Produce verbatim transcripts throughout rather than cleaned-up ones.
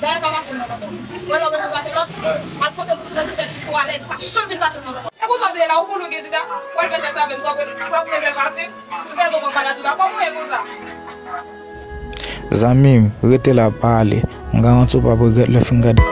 Dayè pa pase nan lòt. Wè lè w pase lòt, al fwote pou ti nan ti sèt li pou ale, pa janm vin pase nan lòt. E konsa w te ye la, ou konnen w gen sida, w al fè sèks avè m san pre-, san prezèvatif, jiskaske w malad ou la. Kòman w ye konsa? Zanmi m, rete la, pa ale. M garanti w p ap regrèt lè w fin gade.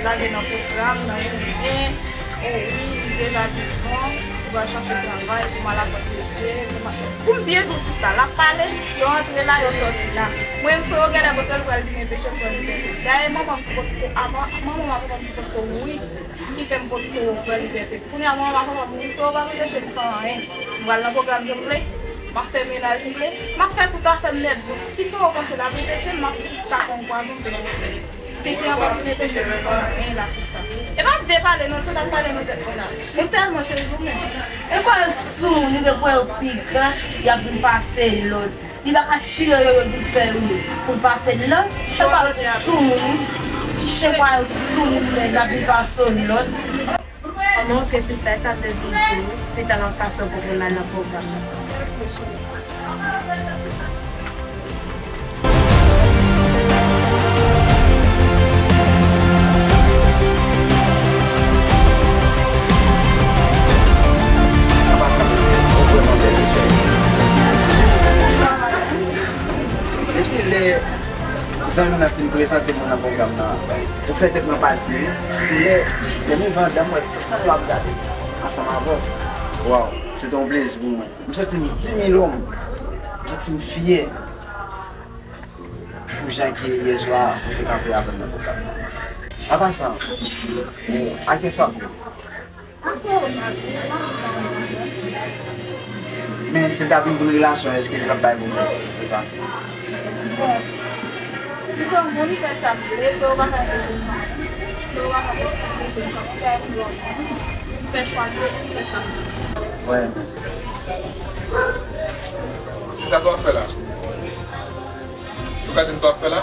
Lage nan pwogram, nan jounen. O wi, li deja di non, ou pral chache travay, pou m al apòte Bondye, pou m al, pou m byen di w sista, l ap pale, yo antre la, yo sòti la. Mwen, m fè yo gade, apre sa, l pral vin anpeche m pran libète. Dayè, manman m ki potko, avan, manman m avan m ki potko mouri, ki fè m potko pran libète. Kounye a, manman m avan m mouri, fè yo pa anpeche m fè anyen. M pral nan pwogram ke m vle, m ap fè mennaj m vle, m ap fè tout afè m nèt. Bon, si fè yo panse l ap anpeche m, m ap fout tak yon pwazon pou yo. Tenten an pa vin anpeche m fè anyen la, sista. E pa depale non, se t ap pale nan tèt mwen la. Mwen tèlman sezi w menm. E kwè l sou, li te kwè yo piga, y ap vin pase lòd. Li pa ka chire yo, yo vin fè yo pou l pase lòd. Se pa sou moun, ki chen kwè yo sou moun, men y ap vin pase lòd. Mwen oke sista, e sa m te vin di w, pita m ap pase w pou pou n al nan pwogram nan. Depi lè zanmi m nan fin prezante mwen nan pwogram nan, ou fè tèt mwen pati wi. Sitou lè, lè m rive anndan, m wè tout moun ap gade ansanm avè w. Waw, se te yon plezi pou mwen. M santi m di mil òm. M santi m fyè pou jan ke yè swa ou te kanpe avè m nan pwogram nan. An pasan, ou, a kiyès w ap vle? Men si l ta vin pou yon relasyon, èske li p ap bay pou mwen? Se sa. Bon, li kòm moun fè sa m vle, fè ou pa ka vle sa. Fè ou pa ka vle sa. Fè m lòt. M fè chwa m vle, m fè sa m vle. Wè. Se sa sa w ap fè la? Ou ka di m sa w ap fè la?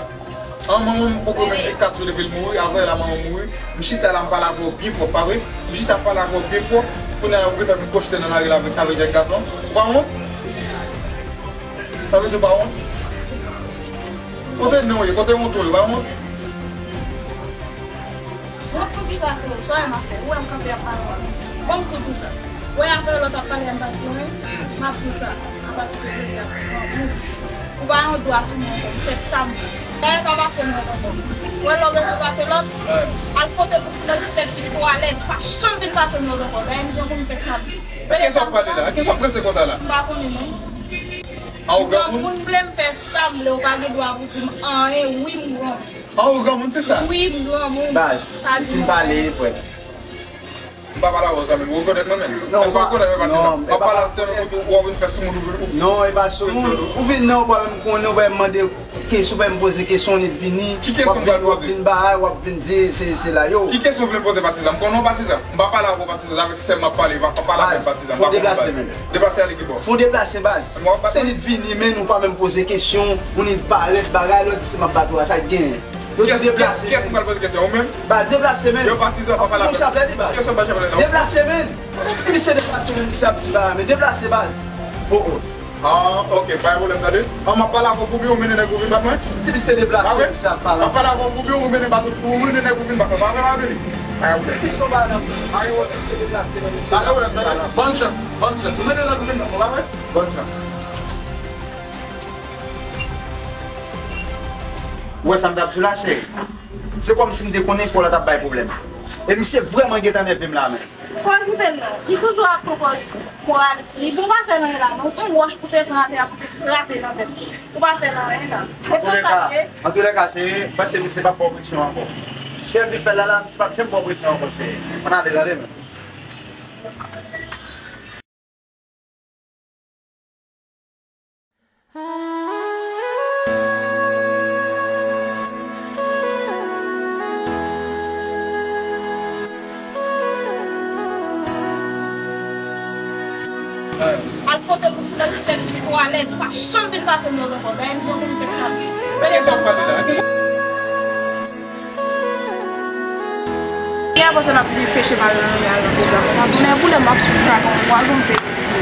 An, manman m poko menm gen kat jou depi l mouri, avè la manman m mouri. M chita la, m pale avè w byen pwòp, pa vre? M chita pale avè w byen pwòp. Kounye a ou gentan vin pwofite nan lari la avèk, avèk jèn gason. Ou pa wont? Sa vle di ou pa wont? Kote non w ye? Kote wont ou ye? Ou pa wont? Wont pou kisa frè m? Sa w wè m ap fè? Ou wè m kanpe ap pale w? Ban m kou pou sa. Ou wè afè lòt ap pale a, m pa t konnen. M ap di w sa. Apati de jodi a, ou pa yon dwa sou mwen ankò. M fè sa m vle. Dayè pa pase m lòt ankò. Ou wè lè w bezwen pase lòt, al fwote pou ti lòt sèt pi twalèt. Pa janm vin pase m lòt ankò. Dayè m gen pou m fè sa m vle. Ak kiyès w ap pale la? Ak kiyès w ap prese konsa la? M pa konnen non. An ou granmoun? Granmoun vle m fè sa m vle, ou pa gen dwa pou di m anyen. Wi, m granmoun. An ou granmoun, sista? Wi, m granmoun. Baz, li fin pale, frè. M pa pale avè w, zanmi m. Ou rekonèt mwen menm? Non, èske ou rekonèt mwen, patizan? M ap pale avè w, ou, ou ap vin fè sou moun, ou vin, ou. Non, e pa sou moun. Ou vin nan, ou pa menm konnen, ou pa menm mande kesyon, ou pa menm poze kesyon, ou nèk vini. Ki kesyon m pral poze? W ap vin bagay, w ap vin di, se, se la yo. Ki kesyon w vle m poze, patizan? M konnen w patizan. M pa pale avè w, patizan. Avèk sè m m ap pale, m pa, pa pale avèk patizan. Fò w deplase menm. Deplase ale ki bò? Deplase baz. Se nèk vini, men nou pa menm poze kesyon, ou nèk parèt bagay, lè w di se m ap bat ou a, sa k genyen? Yo di deplase. Kiyès m pral poze kesyon? Ou menm? Baz, deplase menm. Yo patizan, pa pale avè m. Kesyon pa chaplè la. Deplase menm. Ki misye deplase menm, misye ap di bagay, men deplase baz. Oh, oh. Ah, ok, pa gen pwoblèm, tande. An, m ap pale avè w pou byen, ou mennen nèg ou vin bat mwen? Ti misye deplase, misye ap pale. M ap pale avè w pou byen, ou mennen bat, ou mennen nèg ou vin bat mwen. Pa vre, pa vre? Pa gen pwoblèm. Ki son bagay la? Pa gen pwoblèm, ti misye deplase, men misye. Pa gen pwoblèm, tande. Bòn chans, bòn chans. Ou mennen nèg ou vin bat mwen, pa vre? Bòn chans. Ou wè sa m t ap di w la, cheri? Se kòmsi m te konnen frè w la t ap bay pwoblèm. E misye vrèman gentan nève m la, men. Pòl, koute l non. Li toujou ap pran pòz moralis. Li bon pa fè l anyen la non. Ou pran wòch pou te pran atè a pou te frape nan tèt li. Ou pa fè l anyen la. E konsa l ye. Antoulèka, cheri, m panse misye p ap ba w presyon ankò. Cheri, vin fè la la, misye p ap janm ba w presyon ankò, cheri. Ann ale, tande men. Al pote pou ti lòt sèl vin twalèt, pa janm vin pase m lòt ankò. Dayè m gen pou m fè sa. Men e sa w pale la. Yè panse l ap vin peche m al nan, al nan pwogram nan. Tounen boule m ap fout ak yon pwazon m te vin fou.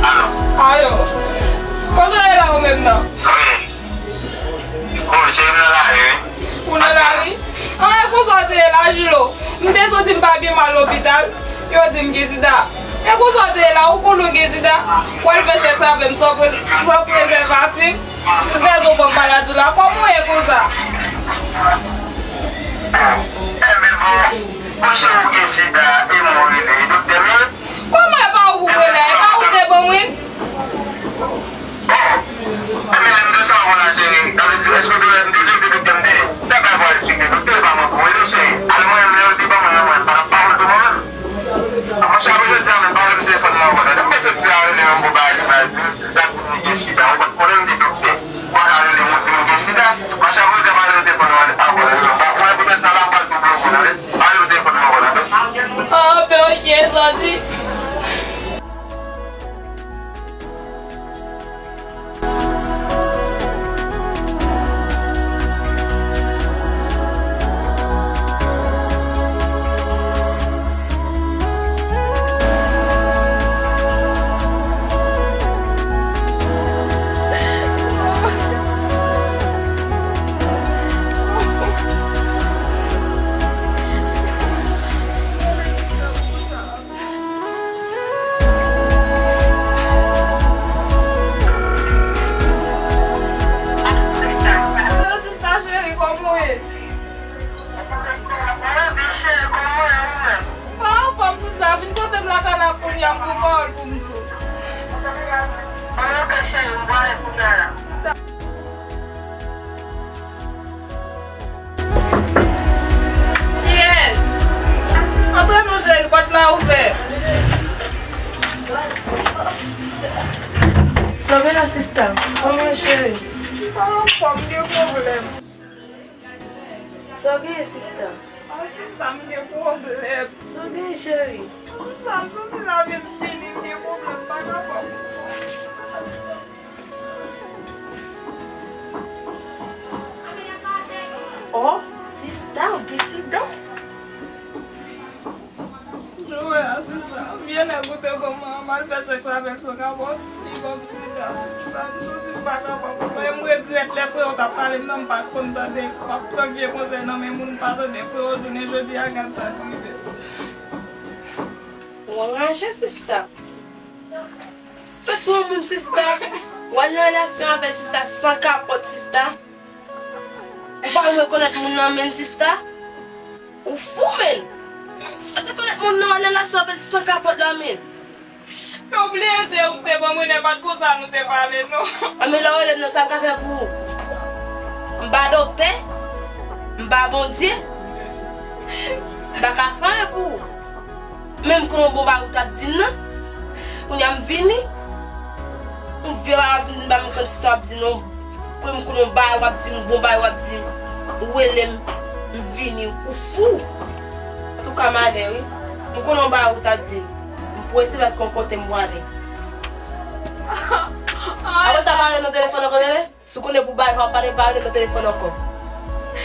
Alo. Alo. Kòman w ye la ou menm nan? Wi. Bon, cheri, m nan lari, wi. Ou nan lari? An, e konsa w te ye la, Jilo? M te santi m pa byen, m al lopital. Yo di m gen sida. E konsa w te ye la, ou konnen w gen sida? W al fè sèks avè m san pre-, san prezèvatif. Jiskaske w ban m maladi w la, kòman w ye konsa? Enben bon, monchè, ou gen sida, e mwen w rele, e doktè m ye? Kòman e pa ou pou m rele a? E pa ou te ban m wi? Gon pawòl pou m di w. Mwen, ok, cheri, m prale kounye a la. Kiyès? Antre non, cheri, pòt la ouvè. Sa w gen la, sista? Kòman w ye, cheri? M pa anfòm, m gen pwoblèm. Sa w gen, sista? Ah, sista, m gen pwoblèm. Sa w gen, cheri? Sista, m santi lavi m fini, m gen pwoblèm, m pa kapab. Oh, sista, w gen sida? Jan w wè a, sista, vye nèg ou te ban mwen an, m al fè sèks avè l san kapòt, li ban m sida, sista, m santi m pa kapab ankò, e m regrèt lè frè w t ap pale m nan, m pa t konn tande l, m ap pran vye konsèy nan men moun, m pa tande frè w, jounen jodi a, gad sa k rive. Ou anraje, sista. Fè tou yon moun, sista. W al nan relasyon avè l, sista, san kapòt, sista. Ou pa rekonèt moun nan menm, sista? Ou fou, menm! Ou te konèt moun nan, w al nan relasyon avè l san kapòt la, menm! Yo bliye se ou k te ban mwen, e pa t konsa nou te pale, non. Anben, lè w rele m nan, sa m ka fè pou ou? M pa doktè, m pa Bondye, m pa ka fè anyen pou ou. Men m konnen yon bon bagay ou t ap di m nan. Kounye a m vini. Yon vye bagay w ap di m, m pa menm konn sa w ap di non. Pou m konnen yon bagay w ap di m, bon bagay w ap di m. Ou rele m, m vini, ou fou. Antouka, m ale wi. M konnen yon bagay ou t ap di m. M prese, m pa t konn kote m prale. Apre sa, pa rele m nan telefòn ankò, tande? Si w konnen pou bagay, pa pale, pa rele m nan telefòn ankò.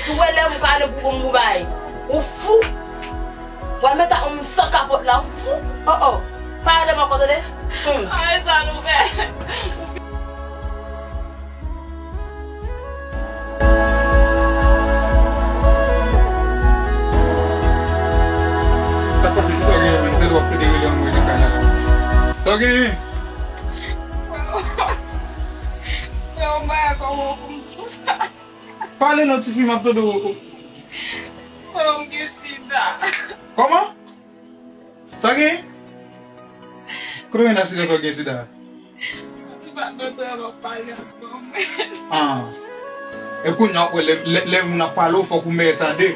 Si w rele m, ou ka rele m pou, pou bagay. Ou fou? W al met ak yon moun san kapòt la, ou fou? Oh, oh. Pa rele m ankò, tande? Hmm. Ay, sa nou fè. Sa fè piti sa w genyen, menm, tande w ap plede rele anmwe nan kay la. Sa w genyen? Frè, yon bagay kòman pou m di w sa? Pale non, tifi, m ap tande w. Frè, m gen sida. Kòman? Sa gen? Kote w gen sida, sa w gen sida? Ti pa doktè a m ap pale ak mwen. Ah. E kounye a, w ap wè, lè, lè, lè moun ap pale w, fòk ou mèt tande.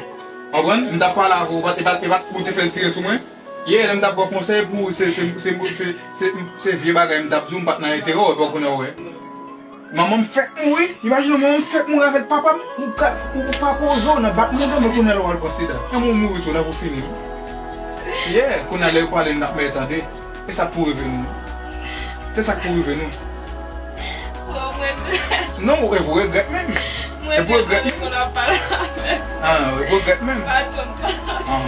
Konprann? M t ap pale avè w, e pa t, e pa t, e pa t pou w te fè l tire sou mwen. Yè, lè m t ap ba w konsèy pou, se, se, se, se, se, se vye bagay m t ap di w, m pa t nan enterè w, epi w konnen w wè. Manman m fèk mouri, imajine w, manman m fèk mouri avèk papa m, ou ka, ou, ou pa poze w nan bat mouda, men kounye a la w al pran sida. Manman w mouri tou, la pou fini wi. Yè, kounye a lè yo pale n ap mèt tande. E sa k pou rive nou? Se sa k pou rive nou? Bon, mwen regrèt. Non, e pou regrèt menm. E pou regrèt menm. Ah, e pou regrèt menm. Padon. Ah.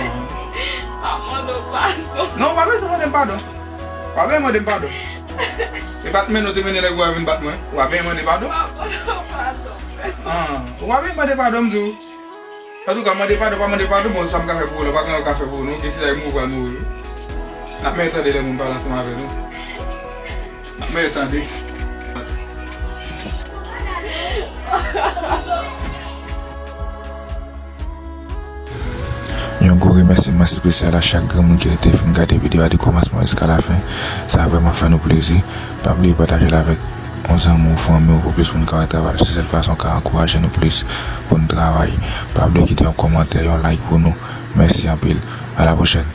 Pa mande w padon. Non, w pa bezwen mande m padon. W pa bezwen mande m padon. E pa t mennen w te mennen nèg ou a vin bat mwen. W pa bezwen mande padon. Pa mande w padon. Ah, w pa bezwen mande padon, m di w. Antouka, mande padon, pa mande padon, bon, sa m ka fè pou ou la, pa gen anyen w ka fè pou ou, non, gen sida e mouri, w pral mouri wi. N ap mèt tande lè moun pale ansanm avè nou. N ap mèt tande. Yon gwo remèsiman espesyal a chak granmoun ki rete fin gade videyo a de kòmansman jiska lafen. Sa vrèman fè nou plezi. Pa bliye pataje l avèk yon zanmi w, fanmi w, pou plis moun ka wè travay la. Se sèl fason w ka ankouraje nou plis pou n travay. Pa bliye kite yon kòmantè, yon like pou nou. Mèsi anpil. A la pwochèn.